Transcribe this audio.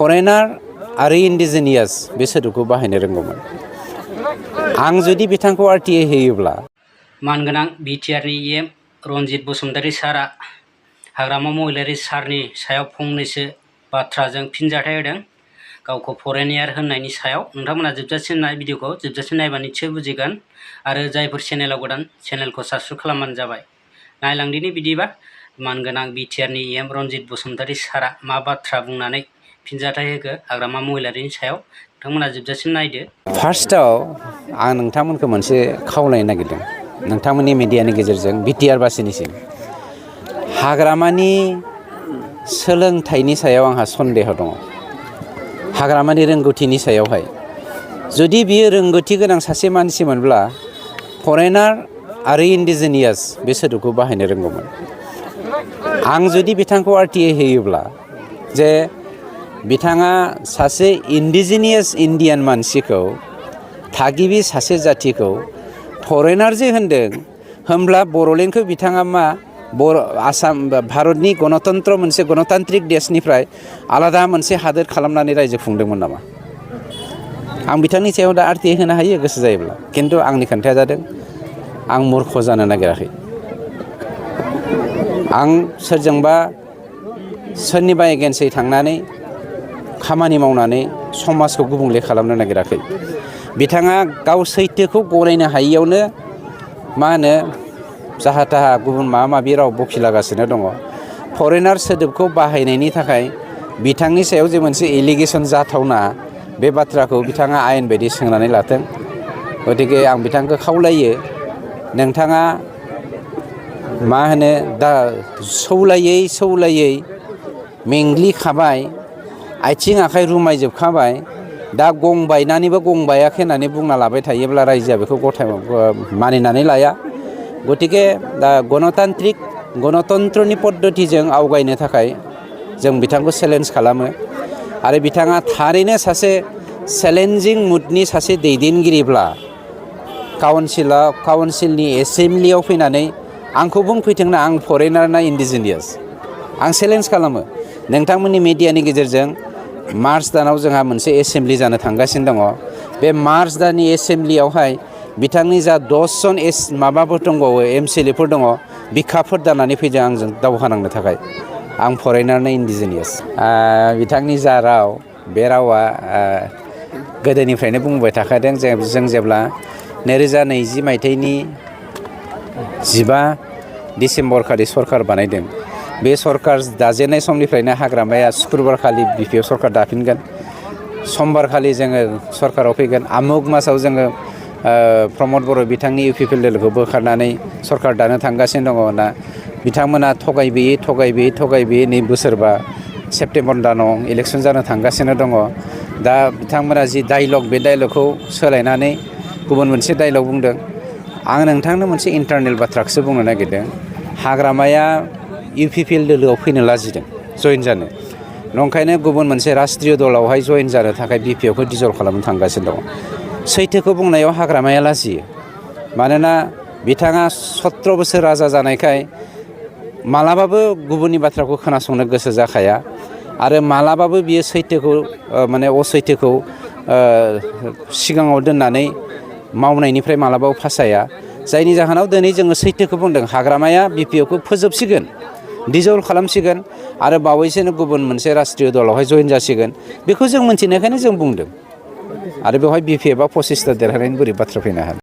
Foreigner आरो indigenous बे सोदोबखौ बाहायनो रोंगौमोन। आं जुदि बिथांखौ आरटिआइ होयोब्ला मानगोनां बिटिआरनि एम रनजित बसुमतारी सारा हाग्रामा महिलारी सारनि सायाव फंनैसो बाथ्राजों फिनजाथाय होदों। गावखौ फरेनियार होननायनि सायाव नोंथांमोना जोबजासिम नाय भिडिअखौ जोबजासिम नायबा निसय बुजिगोन आरो जायफोर चेनेलाव गोदान चेनेलखौ साबस्क्राइब खालामबानो जाबाय। नायलांदिनि बिदिबा मानगोनां बिटिआरनि एम रनजित बसुमतारी सारा मा बाथ्रा बुंनानै फिनजाथाय होखो हाग्रामा महिलारीनि सायाव नोंथांमोना जोबजासिम नायदो। फार्स्टआव आं नोंथांमोनखौ मोनसे खावलायनो नागिरदों नोंथांमोननि मिडियानि गेजेरजों बिटिआर बासिनिसिम हाग्रामानि सोलोंथाइनि सायाव आंहा सन्देह दङ। हाग्रामानि रोंगौथिनि सायावहाय जुदि बियो रोंगौथि गोनां सासे मानसिमोनब्ला फरेनार आरो इन्डिजिनियास बे सोदोबखौ बाहायनो रोंगौमोन। आं जुदि बिथांखौ आरटिआइ होयोब्ला जे बिथाङा सासे इन्डिजिनियास इन्डियान मानसिखौ थागिबि सासे जाथिखौ फरेनार जे होनदों होमब्ला बर'लेण्डखौ बिथाङा मा आसाम भारतनि गणतन्त्र मोनसे गणतान्त्रिक देशनिफ्राय आलादा मोनसे हादोर खालामनानै रायजो खुंदोंमोन नामा? आं बिथांनि सायाव दा आरटिआइ होनो हायो गोसो जायोब्ला, खिन्थु आंनि खोन्थाया जादों आं मूर्ख जानो नागिराखै। आं सोरजोंबा सोरनिबा एगेन्सै थांनानै खामानि मावनानै समाजखौ गुबुंले खालामनो नागिराखै। बिथाङा गाव सैथोखौ गनायनो हायियावनो मा होनो जाहा थाहा गुबुन माबा माबि राव बखिलागासिनो दङ। फरेनार सोदोबखौ बाहायनायनि थाखाय बिथांनि सायाव जे मोनसे एलिगेसन जाथावना बे बाथ्राखौ बिथाङा आयेन बायदि सोंनानै लाथों। गतिके आं बिथांखौ खावलायो नोंथाङा मा होनो दा सौलायै मेंग्लिखाबाय, आथिं आखाइ रुमायजोबखाबाय, दा गं बायनानैबो गं बायाखै होननानै बुंना लाबाय थायोब्ला रायजोआ बेखौ मानिनानै लाया। गतिके दा गणतन्त्रनि पद्धतिजों आवगायनो थाखाय जों बिथांखौ चेलेन्ज खालामो आरो बिथाङा थारैनो सासे चेलेन्जिं मुडनि सासे दैदेनगिरिब्ला काउन्सिलनि एसेम्ब्लियाव फैनानै आंखौ बुंफैथोंना आं फरेनार ना इन्डिजिनियास। आं चेलेन्ज खालामो नोंथांमोननि मिडियानि गेजेरजों मार्च दानाव जोंहा मोनसे एसेम्ब्लि जानो थांगासिनो दङ। बे मार्च दाननि एसेम्ब्लियावहाय बिथांनि जा 10 जन माबाफोर दंबावो एमसिएलएफोर दङ बिखाफोर दानानै फैदों आंजों दावहा नांनो थाखाय। आं फरेनार ना इन्डिजिनियास। बिथांनि जा राव बे रावा गोदोनिफ्रायनो बुंबाय थाखादों जों जेब्ला 2020 मायथाइनि 15 डिसेम्बर खालि सरकार बानायदों। बे सरकार दाजेननाय समनिफ्रायनो हाग्रामाया सुक्रुबारखालि बिपिएफ सरकार दाफिनगोन, समबारखालि जोङो सरकाराव फैगोन, आमुग मासाव जोङो प्रमद बर' बिथांनि इउपिपिएलखौ बोखारनानै सरकार दानो थांगासिनो दङ ना बिथांमोना थगायबोयै नै बोसोरबा सेप्तेम्बर दानाव इलेक्सन जानो थांगासिनो दङ। दा बिथांमोना जि डायलग बे डायलगखौ सोलायनानै गुबुन मोनसे डायलग बुंदों। आं नोंथांनो मोनसे इन्टारनेल बाथ्राखौसो बुंनो नागिरदों। हाग्रामाया इउपिपिएल दोलोआव फैनो लाजिदों जइन जानो, नंखायनो गुबुन मोनसे राष्ट्रीय दलावहाय जइन जानो थाखाय बिपिएफखौ डिजल्भ खालामनो थांगासिनो दङ। सैथोखौ बुंनायाव हाग्रामाया लाजियो, मानोना बिथाङा 17 बोसोर राजा जानायखाय मालाबाबो गुबुननि बाथ्राखौ खोनासंनो गोसो जाखाया आरो मालाबाबो बियो सैथोखौ असैथोखौ सिगाङाव दोननानै मावनायनिफ्राय मालाबाबो फासाया। जायनि जाहोनाव दिनै जोङो सैथोखौ बुंदों हाग्रामाया बिपिएफखौ फोजोबसिगोन, डिजल्भ खालामसिगोन आरो बावैसोनो गुबुन मोनसे राष्ट्रीय दलावहाय जइन जासिगोन। बेखौ जों मिन्थिनायखायनो जों बुंदों आरो बेवहाय बिपिएफआ 25ता देरहानायनि बोरै बाथ्रा फैनो हागोन।